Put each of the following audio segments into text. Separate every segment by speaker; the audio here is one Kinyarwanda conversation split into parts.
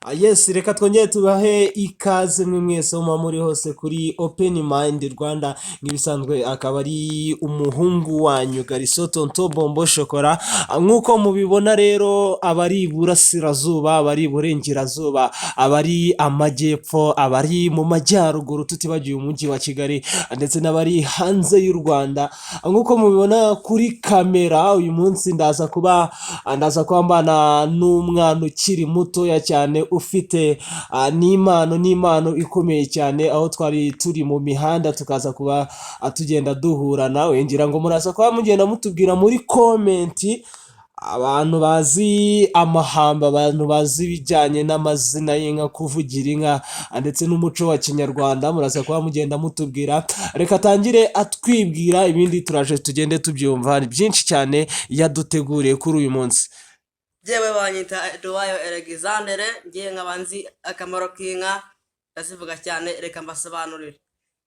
Speaker 1: Yes, reka twongere tubahe ikaze mwe mwese muba muri hose kuri Open Mind Rwanda. Nk'ibisanzwe akaba ari umuhungu wanyu Gariso Tonto Bombo Shokora. Nk'uko mubibona rero, abari iburasirazuba, abari iburengerazuba, abari amajyepfo, abari mu majyaruguru, tutibagiwe umujyi wa Kigali, ndetse n'abari hanze y'u Rwanda. Nk'uko mubibona kuri kamera, uyu munsi ndaza kuba mbana n'umwana ukiri mutoya cyane, ufite n'impano ikomeye cyane, aho twari turi mu mihanda tukaza kuba tugenda duhura nawe. Ngira ngo muraza kuba mugenda mutubwira muri comment, abantu bazi amahamba, abantu bazi ibijyanye n'amazina y'inka, kuvugira inka ndetse n'umuco wa kinyarwanda, muraza kuba mugenda mutubwira. Reka atangire atwibwira, ibindi turaje tugende tubyumva. Ni byinshi cyane yaduteguriye kuri uyu munsi.
Speaker 2: Jewe banyita Duwayo Alexandre. Ngiye nkaba nzi akamaro k'inka, ndazivuga cyane. Reka mbasobanurire.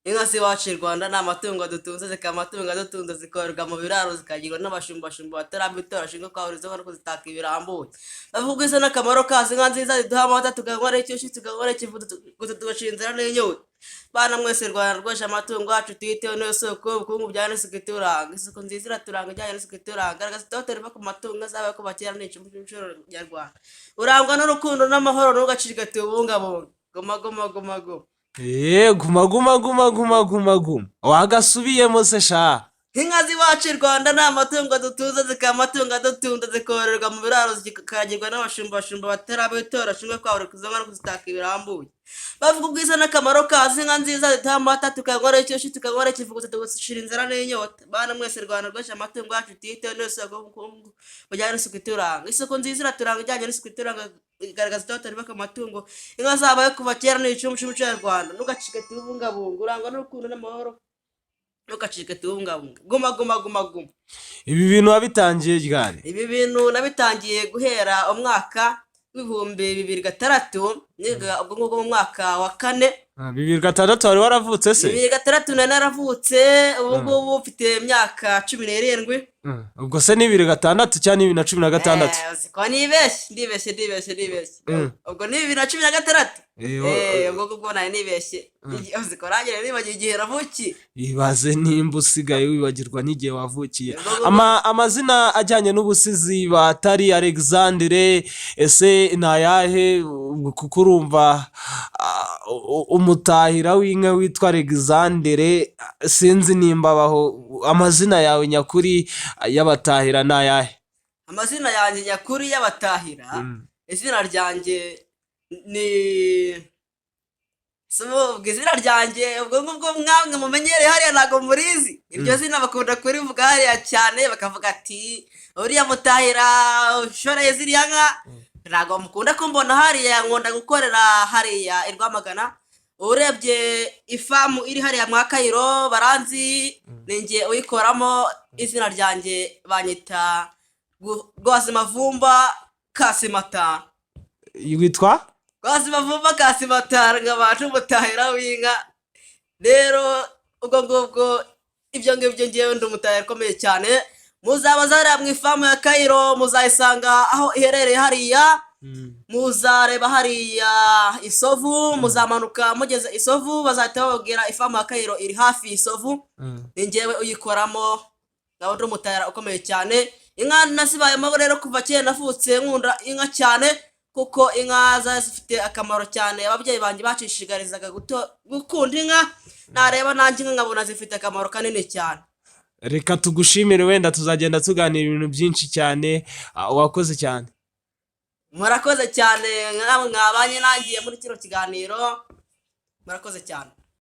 Speaker 2: Inka z'iwacu i Rwanda ni amatungo dutunze, zikaba amatungo adutunze, zikorerwa mu biraro, zikagirwa n'abashumbashumba batarabitora, bashinzwe kwahurizaho no kuzitaka ibirambuye. Bavuga isa n'akamaro kazo: inka nziza ziduha amata tukanywa n'icyushi, tukanywa n'ikivuguto, tugaca inzara n'inyota. Bana mwese, Rwanda rwesha, amatungo yacu tuyiteho, niyo soko y'ubukungu bujyanye n'isuku ituranga. Isuku nziza iraturanga, ijyanye n'isuku ituranga. Garagaza itoto riva ku matungo azabaye kuva kera, ni icumbi cy'umuco nyarwanda urangwa n'urukundo n'amahoro. Ntugacike, tuwubungabunge. Guma guma guma guma.
Speaker 1: Eee, guma guma guma guma guma guma, wagasubiyemo se sha?
Speaker 2: Inka z'iwacu i Rwanda ni amatungo dutunze, zikaba amatungo adutunze, zikororerwa mu biraro, zikagirwa n'abashumbashumba batarabitora, bashinzwe kwahurira izo nka no kuzitaka ibirambuye. Bavuga ubwiza n'akamaro kazo: inka nziza ziduha amata tukanywa n'icyushi, tukanywa n'ikivuguto, tugashira inzara n'inyota. Bana mwese, Rwanda rwesha, amatungo yacu tuyiteho, niyo soko y'ubukungu bujyanye n'isuku ituranga. Isuku nziza iraturanga, ijyanye n'isuku ituranga. Igaragaza itoto riva ku matungo. Inka zabaye kuva kera, ni icumbi cy'umuco nyarwanda. Ntugacike, tuwubungabunga, urangwa n'urukundo n'amahoro. Ntugacike, tuwubungabunge. Guma guma guma guma.
Speaker 1: Ibi bintu wabitangiye ryari?
Speaker 2: Ibi bintu nabitangiye guhera umwaka w'2006, niga ubwo ngubwo mu mwaka wa kane.
Speaker 1: 2006 wari waravutse se?
Speaker 2: 2006 nari naravutse. Ubu ngubu mfite imyaka 17.
Speaker 1: Ubwo se ni 2006 cyangwa ni 2016?
Speaker 2: Uzi ko nibeshye, ndibeshye, ndibeshye, ndibeshye. Ubwo ni 2016. Ubwo ngubwo nari nibeshye. Uzi ko nanjye nari nibagiwe igihe navukiye.
Speaker 1: Ibaze nimba usigaye wibagirwa n'igihe wavukiye.
Speaker 2: Ubwo ngubwo.
Speaker 1: Amazina ajyanye n'ubusizi batari Alexandre, ese ni ayahe? Kuko urumva umutahira w'inka witwa Alexandre, sinzi nimba abaho. Amazina yawe nyakuri y'abatahira ni ayahe?
Speaker 2: Amazina yanjye nyakuri y'abatahira, izina ryanjye ni si ubwo izina ryanjye ubwo ngubwo mwamwe mumenyereye hariya ntabwo murizi. Iryo zina bakunda kurivuga hariya cyane, bakavuga ati uriya mutahira ushoreye ziriya nka. Ntabwo mukunda kumbona hariya, nkunda gukorera hariya i Rwamagana. Urebye ifamu iri hariya mwa Kayiro baranzi, ni njye uyikoramo. Izina ryanjye banyita Rwazimavumba Kasimata.
Speaker 1: Witwa?
Speaker 2: Rwazimavumba Kasimata, nkaba umutahira w'inka. Rero ubwo ngubwo ibyo ngibyo, ngewe ndi umutahira ukomeye cyane. Muzabaza hariya mu ifamu ya Kayiro, muzayisanga aho iherereye hariya. Muzareba hariya Isovu, muzamanuka mugeze Isovu, bazahita bababwira ifamu ya Kayiro iri hafi y'Isovu. Ni ngewe uyikoramo, nkaba ndi umutahira ukomeye cyane. Inka nazibayemo rero kuva kera, navutse nkunda inka cyane, kuko inka zari zifite akamaro cyane. Ababyeyi banjye bacishikarizaga gukunda inka, nareba nanjye inka nkabona zifite akamaro kanini cyane.
Speaker 1: Reka tugushimire, wenda tuzagenda tuganira ibintu byinshi cyane. Wakoze cyane.
Speaker 2: Murakoze cyane, nkamwe mwabanye nangiye muri kino kiganiro, murakoze cyane.